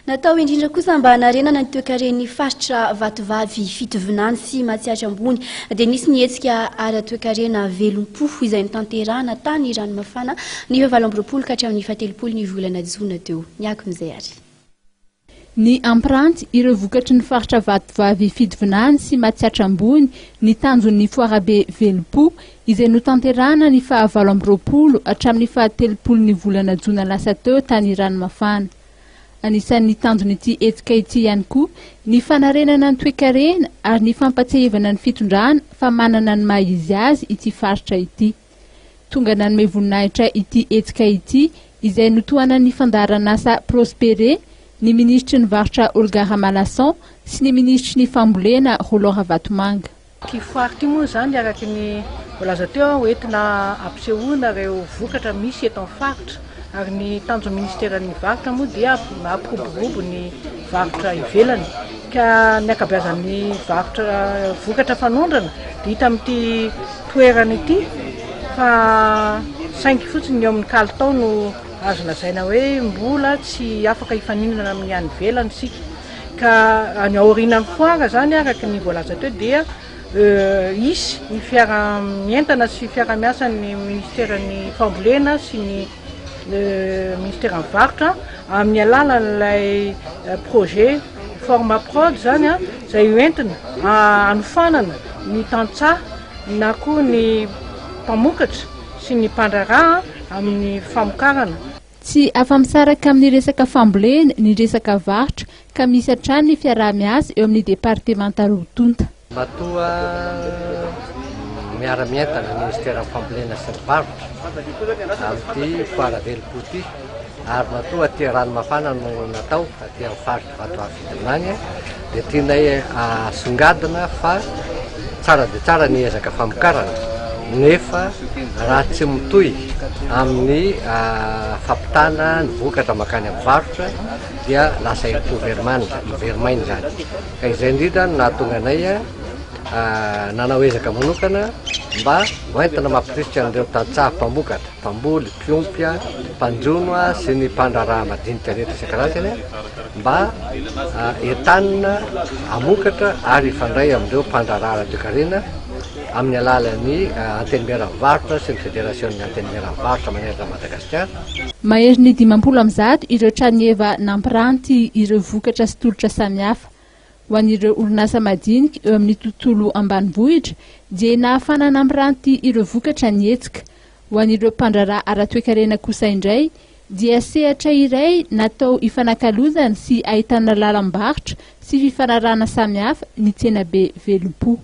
Natao indrindra kosa mba hanarenana ny toekaren'ny faritra Vatovavy Fitovinany sy Matsiatra Ambony dia nisy ny hetsika ara-toekarena Velom-po izay notanterahana tany Ranomafana ny faha 28 ka hatramin'ny faha 30 ny volana jona teo. Ny akon'izay ary. Ny hampiranty ireo vokatry ny faritra Vatovavy Fitovinany sy Matsiatra Ambony ny tanjon'ny foarabe Velom-po izay notanterahana ny faha 28 hatramin'ny faha 30 ny volana jona lasa teo tany Ranomafana. Anisan'ny tanjon'ity hetsika ity ihany koa ny fanarenana ny toekarena ary ny fampatsiahivana ny fitondrana fa manana ny maha izy azy ity faritra ity. Tonga nanome voninahitra ity hetsika ity izay notohanan'ny fandaharanasa Prospere ny minisitry ny varotra Olga Ramalason sy ny minisitry ny fambolena Roland Ravatomanga. Ity foire ity moa izany araka ny voalaza teo hoentina hampisehoana ireo vokatra misy eto amin'ny faritra ary ny tanjon'ny ministeran'ny varotra moa dia hampiroborobo ny varotra ivelany ka ny ankabeazan'ny varotra vokatra fanondrana dia hita amin'ity toerana ity fa saingy fotsiny ny eo amin'ny kalitao no azo lazaina hoe mbola tsy afaka hifaninana amin'ny any ivelany isika. Ka any aorianan'ny foire izany araka ny voalaza teo dia hisy ny fiaraha-mientana sy fiaraha-miasan'ny ministeran'ny fambolena sy ny ministeran'ny varotra amin'ny alalan'ilay projet Formaprod izany izay hoentina hanofanana ny tantsaha na koa ny mpamokatra sy ny mpandraharaha amin'ny famokarana. Tsy afa-misaraka amin'ny resaka fambolena ny resaka varotra ka misy hatrany ny fiaraha-miasa eo amin'ny departemanta roa tonta. Matoa miara-mientana ny ministeran'ny fambolena sy ny varotra amin'ity foara velom-po ity ary matoa aty Ranomafana no natao aty amin'ny faritry Vatovavy Fitovinany dia tianay asongadina fa tsara dia tsara ny ezaka famokarana nefa raha tsy mitohy amin'ny fampitana ny vokatra mankany amin'ny varotra dia lasa herim-po very maina izany. Ka izay indrindra no nahatonga anay nanao ezaka manokana mba hoentina mampirisika an'ireo tantsaha mpamokatra, mpamboly, mpiompy, mpanjono sy ny mpandraharaha madinika rehetra isan-karazany mba entanina hamokatra ary hifandray amin'ireo mpandraharaha ara-toekarena amin'ny alalan'ny Antenimieran'ny varotra sy ny federasion'ny Antenimieran'ny varotra manerana Madagasikara. Maherin'ny 150 ireo tranoheva nampiranty ireo vokatra sy tolotra samihafa. Ho an'ireo orinasa madinika eo amin'ny tontolo ambanivohitra dia nahafana nampiranty ireo vokatra ny hetsika. Ho an'ireo mpandraharaha ara-toekarena kosa indray dia sehatra iray natao ifanakalozana sy ahitana lalam-barotra sy fifanarahana samihafa ny tsenabe Velom-po.